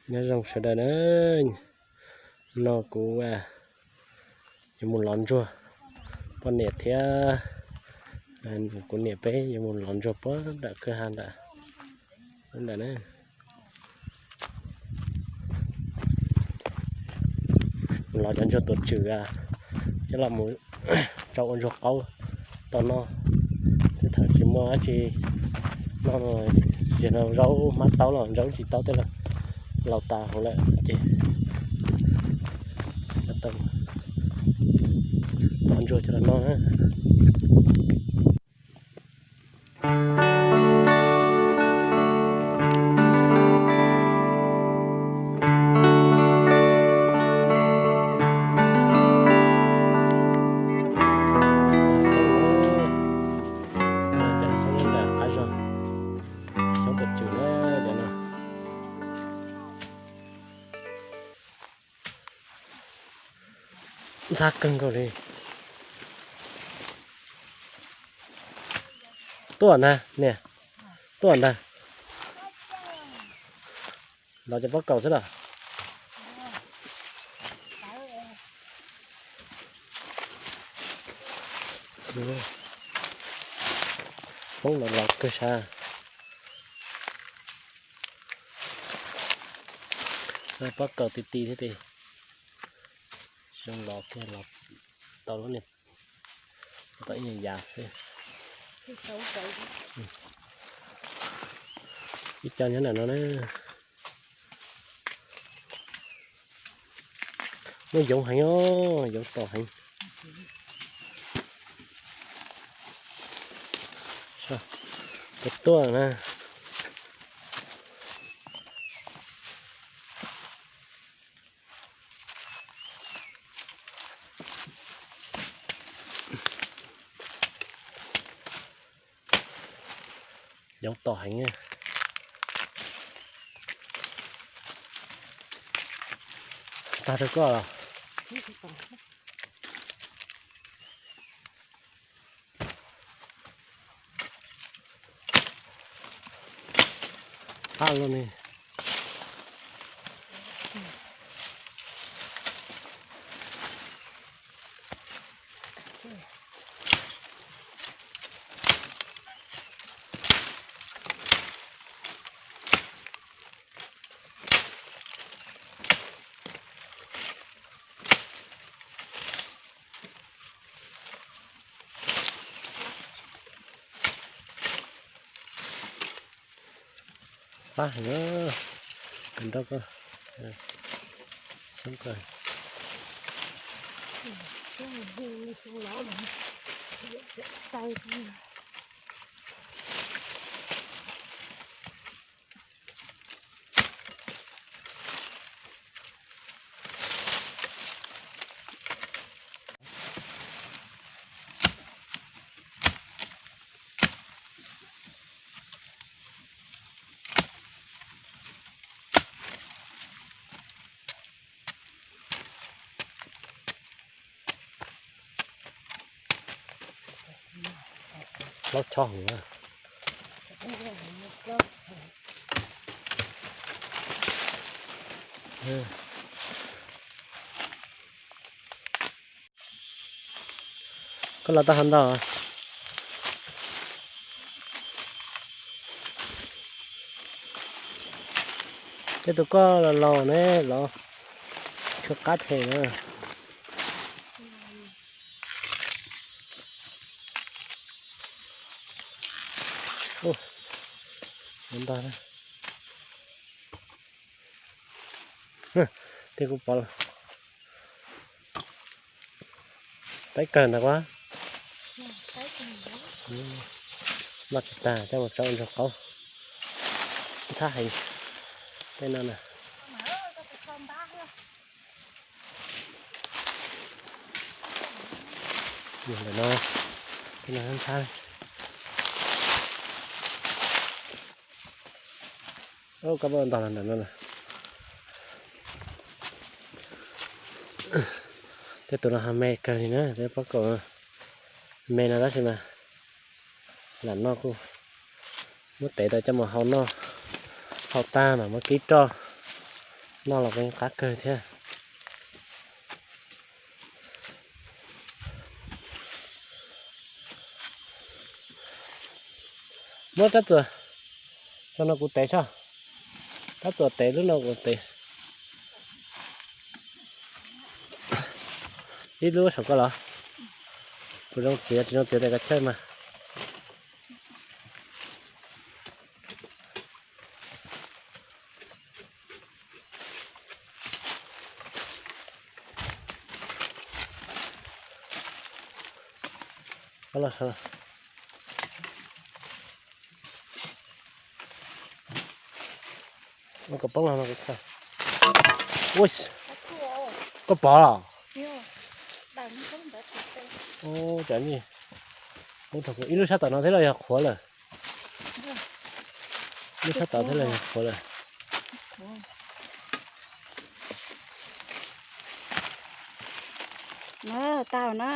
Nyob zoo sawv daws na, no kuv yuav mus lov ntsuag, poj niam thiab kuv niam peb yuav mus lov ntsuag puag nram kwj ha nram, ntawm na. Mus lov cov ntsuag tuav tswm coj los mus rau ua ntsuag qaub tau noj. Tej thaum tsis muaj dab tsi noj, zaub hmab taub los zaub tsis taub tej los laus tas hauv lawm ces tau lov ntsuag coj los noj na. Ntxhab kawg nkaus li. Tuaj ntag niam, tuaj ntag. Lov cov pob kaus xwb los? Poob los lov kawg sab. Pob kaus ti ti thiab tiag. Zoo los kiag los tau lub niag, tau ib niag yas xwb. Ib co nyob ntawm no na. Muaj yoov heev os, yoov tom heev. Puas tuaj na. Yoov tom heev. Tag rau koj los? Qab los ne. Pab heev, nrog koj xyoob koj. Plaub choj heev na. Koj los tau hov ntau? Tej tus koj los laus ne los tshuav qab them na. Ntag. Tej kuv pom taib kawg ntag kuab. Noj tsis tag coj mus rau ntsuag qaub. Ntxhab heev tej no na. Ntawm no, tej no ntxhab. Koj pab ntog los ntawm no na. Tej tus no ho me kawg li na, tej pob kaus me no tab sis mas lam noj kuj muab tev tau coj mus hau noj, hau tag mas muab kib roj. Noj los kuj qab kawg thiab. Muab rab txuas, rau no kuv tev soj. Rab txuas tev, lub no kuv tev. Ib lub saum koj los? Puas zoo txiav, tsis zoo txiav tes koj chawj mas. Koj pom los? Ib lub sab tom no thiab los yog qhuav lawm? Ib lub sab tom thiab los yog qhuav lawm? Tau na.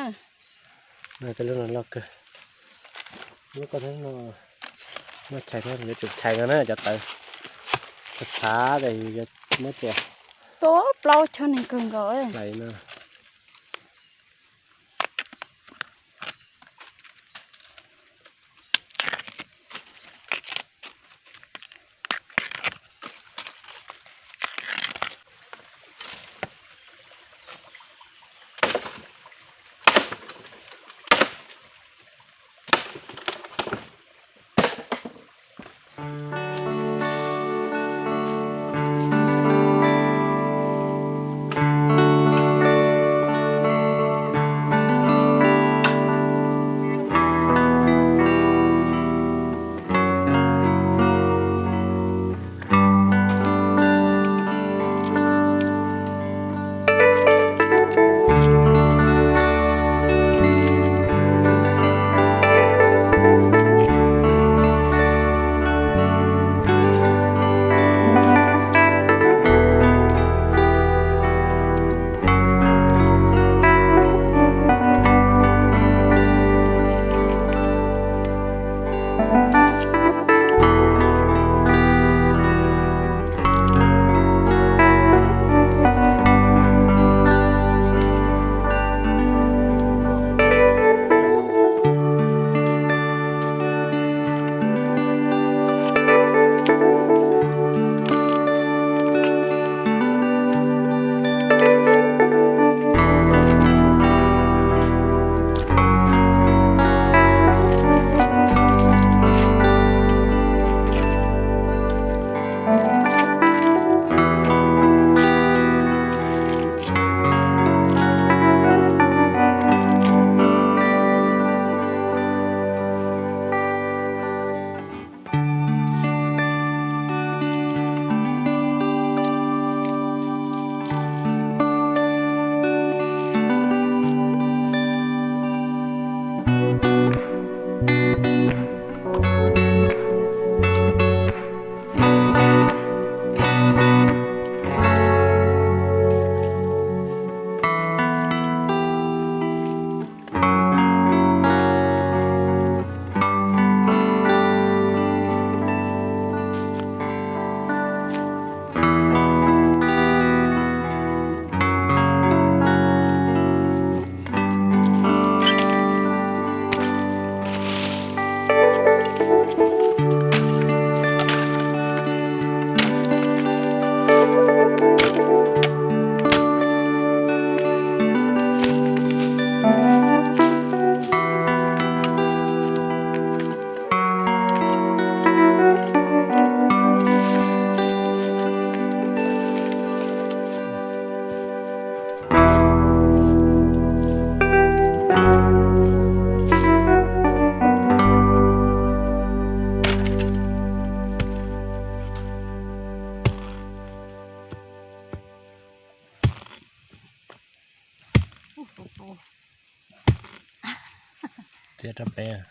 Tej lub no loj kawg. Lub koj thiab no, muab chais thiab, yuav tsum chais no na cov tawv. Txhav txhav ces yus yuav muab txiav. Tuaj plaub choj neeg kawg nkaus. Txiav rau pem.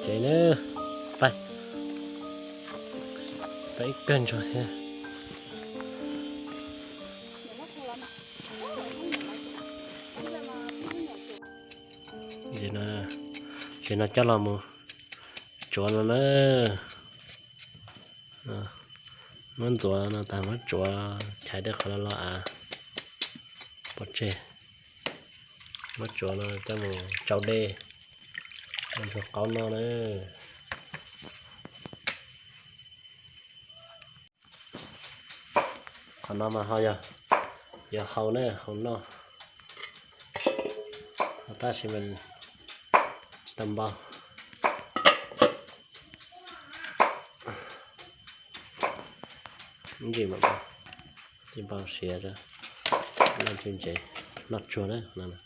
Ces na, pais, pais ib kawg ntsuag thiab. Ces no coj los mus tsuav no na. Muab ntxuav no tas muab tsuav chais tej qhov loj loj av pov tseg. Muab tsuav no coj mus tsau dej, ntsuag qaub noj na. Qhov no mas ho yog, yog hau na, hau noj. Tab sis mas tsis tau npau. Ntsis mas tsis npau siav, noj tsis ntsev, noj tsuag na no.